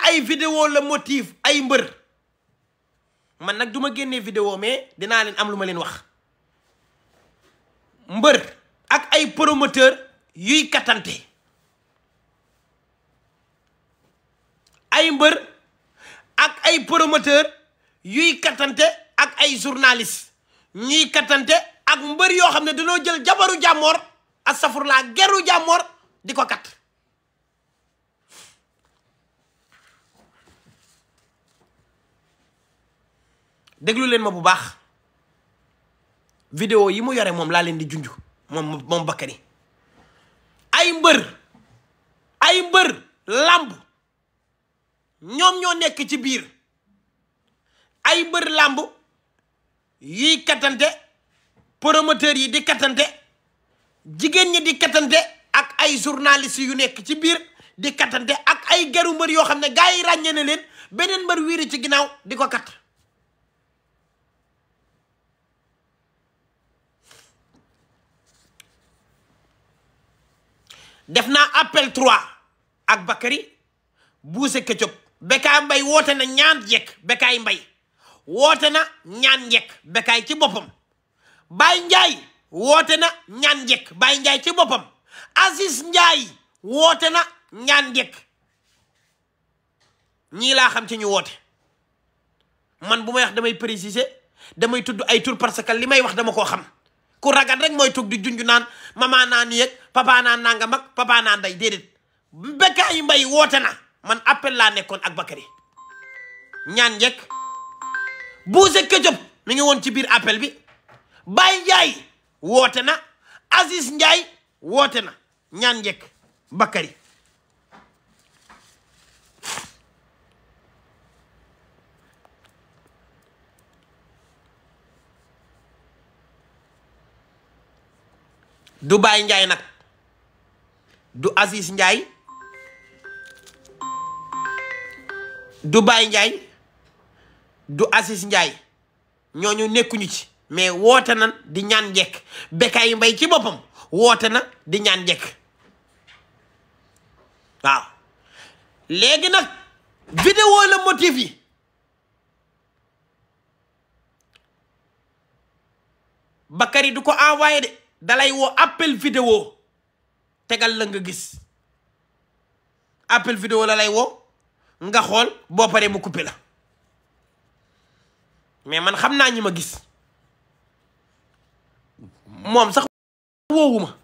ay vidéo la motif ay mbër man nag du ma génnee vidéo mais dinaa leen am lu ma leen wax mbër ak ay promoteur yuy katante ay mbër ak ay promoteur yuy katante ak ay journaliste ñuy katante ak mbër yoo xam ne dañoo jël jabaru jàmmoor astafurlaa geru jàmmoor di ko kat déglu leen ma bu baax vidéo yi mu yore moom laa leen di junj moom Bakary ay mbër làmb ñoom ñoo nekk ci biir ay mbër làmb yuy katante promoteurs yi di katante jigéen ñi di katante ak ay journalistes yu nekk ci biir di katante ak ay geru mbër yoo xam ne gars yi ràññee na leen beneen mbër wiiri ci ginnaaw di ko kat def naa appel 3 ak Bakary Bousse Ketchup Bécaye Mbaye woote na ñaan njekk Bécaye Mbaye woote na ñaan njekk Bécaye ci boppam Baye Ndiaye woote na ñaan njekk Baye Ndiaye ci boppam Aziz Ndiaye woote na ñaan njekk ñii laa xam ci ñu woote man bu may wax damay préciser damay tudd ay tur parce que li may wax dama koo xam ku ragal rek mooy tug di junj naan mama naa ni yeg papa naa nanga mag papa naa nday déedéet Bécaye Mbaye woote na man appel laa nekkoon ak Bakary ñaan njekk Bousse Ketchup mi ngi woon ci biir appel bi Baye Ndiaye woote na Aziz Ndiaye woote na ñaan njekk Bakary du Baye Ndiaye nag du Aziz Ndiaye du Baye Ndiaye du Aziz Ndiaye ñooñu nekkuñu ci mais woote na di ñaan njekk Bécaye Mbaye ci boppam woote na di ñaan njekk waaw léegi nag vidéo la motif yi Bakary du ko envoyé de dalay woo appel vidéo tegal la nga gis appel vidéo la lay woo nga xool boo paree mu coupé la mais man xam naa ñi ma gis moom sax woowuma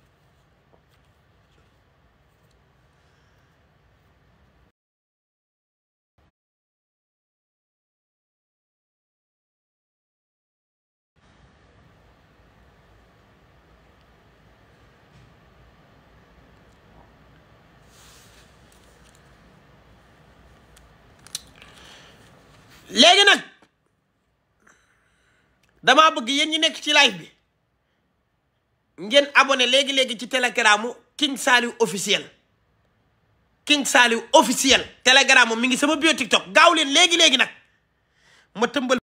léegi nag damaa bëgg yéen ñi nekk ci live bi ngeen abonné léegi-léegi ci telegramu King Saliou officiel King Saliou officiel telegramu mi ngi sama bio TikTok gaaw leen léegi-léegi nag ma tëmbal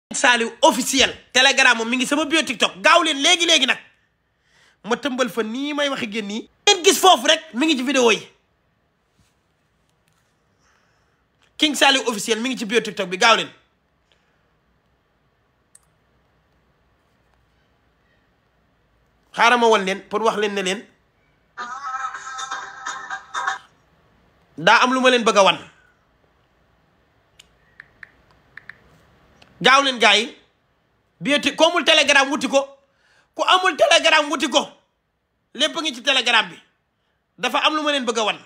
King Saliou officiel telegramu mi ngi sama bio TikTok gaaw leen léegi-léegi nag ma tëmbal fa nii may waxe génn nii ngeen gis foofu rek mi ngi ci vidéo yi King Saliou officiel mi ngi ci bio TikTok bi gaaw leen xaaral ma wan leen pour wax leen ne leen daa am lu ma leen bëgg a wan gaaw leen gars yi bio ku amul telegram wuti ko ku amul telegram wuti ko lépp ngi ci telegram bi dafa am lu ma leen bëgg a wan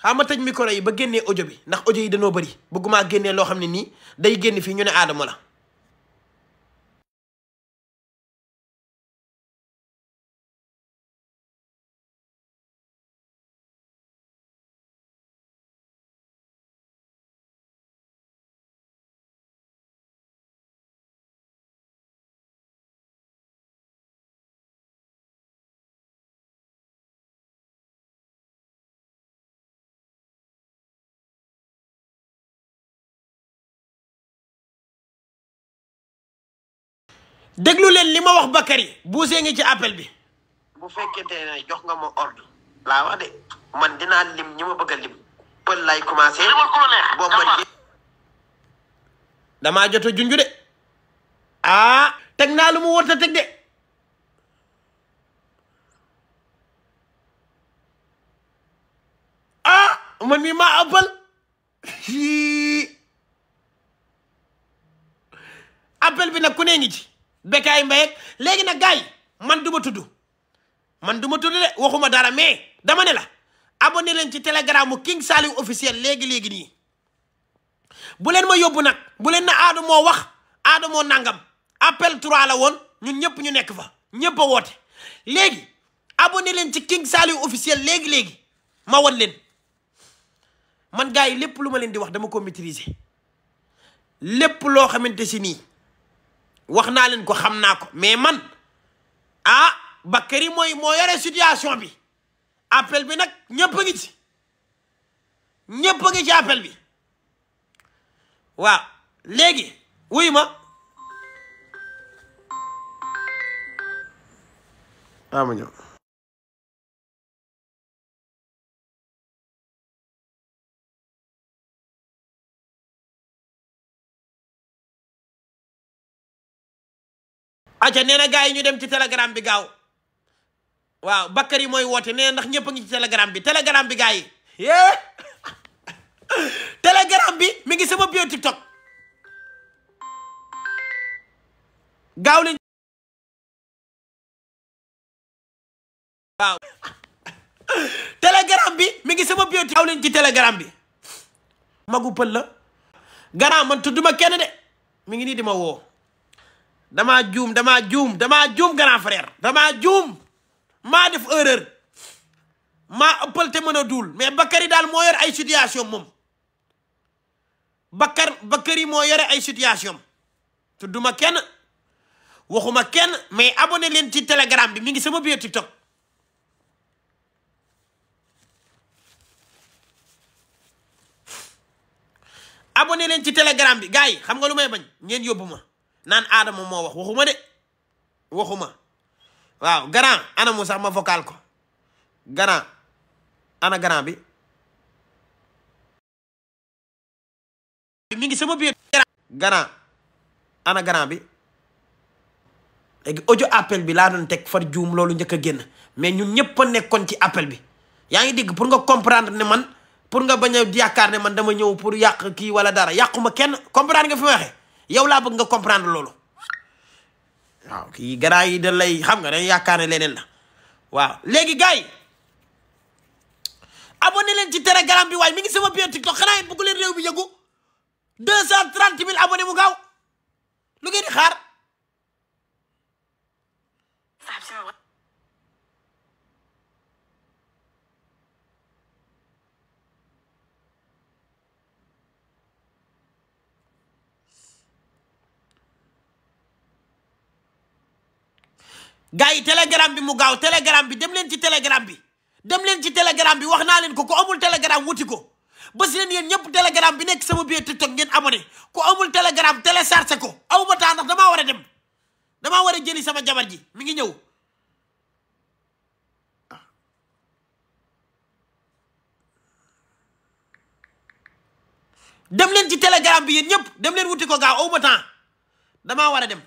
xama tëj micro yi ba génnee audio bi ndax audio yi dañoo bëri bëgguma génnee loo xam ne nii day génn fii ñu ne Adamo la déglu leen li ma wax Bakary Bousse ngi ci appel bi bu fekkente ne jox nga ma ordre laa wax de man dinaa lim ñi ma bëgg a lim pël lay commencé boo man damaa jot a junju de teg naa lu mu wóor ta teg de man mi maa ëppal appel bi nag ku ne ngi ci Bécaye Mbaye léegi nag gars yi man du ma tudd de waxuma dara mais dama ne la abonné leen ci telegramu King Saliou officiel léegi nii bu leen ma yóbbu nag bu leen na aada moo wax aada moo nangam appel 3 la woon ñun ñëpp ñu nekk fa ñëpp a woote léegi abonné leen ci King Saliou officiel léegi ma wan leen man gars yi lépp lu ma leen di wax dama ko maîtriser lépp loo xamante si nii wax naa leen ko xam naa ko mais man Bakary moo yore situation bi appel bi nag ñëpp a ngi ci appel bi waaw léegi wuy ma ma ñëw aca nee na gars yi ñu dem ci telegram bi gaaw waaw Bakary mooy woote nee na ndax ñëpp a ngi ci telegram bi gars yi telegram bi mi ngi sama bio TikTok gaaw leen waaw telegram bi mi ngi sama bio TikTok gaaw leen ci telegram bi magu pël la garant man tudduma kenn de mi ngi nii di ma woo damaa juum grand frère damaa juum maa def erreur maa ëppal te mën a duul mais Bakary daal moo yor ay situation moom Bakary moo yore ay situation tudduma kenn waxuma kenn mais abonné leen ci telegram bi mi ngi sama biir TikTok abonné leen ci telegram bi gars yi xam nga lu may bañ ngeen yóbbu ma naan Adama moo wax waxuma de waxuma waaw grand ana mu sax ma vocal ko grand ana grand bi mi ngi sama biir grand ana grand bi léegi audio appel bi laa doon teg far juum loolu njëkk a génn mais ñun ñëpp a nekkoon ci appel bi yaa ngi dégg pour nga comprendre ne man pour nga bañ a yaakaar ne man dama ñëw pour yàq kii wala dara yàquma kenn comprendre nga fi ma waxee yow laa bëgg nga comprendre loolu waaw kii gars yi da lay xam nga dañ yaakaar ne leneen la waaw léegi gars yi abonné leen ci telegram bi waaye mi ngi sama biir TikTok xanaa yéen bëgg leen réew bi yëgu 230 000 abonné mu gaaw lu ngeen di xaar gars yi telegram bi mu gaaw telegram bi dem leen ci telegram bi wax naa leen ko amul telegram wuti ko bés leen yéen ñëpp telegram bi nekk sama biir TikTok ngeen abonné ku amul telegram téléchargé ko aw ma temps ndax damaa war a dem damaa war a jëli sama jabar ji mi ngi ñëw dem leen ci telegram bi yéen ñëpp dem leen wuti ko gaaw aw ma temps damaa war a dem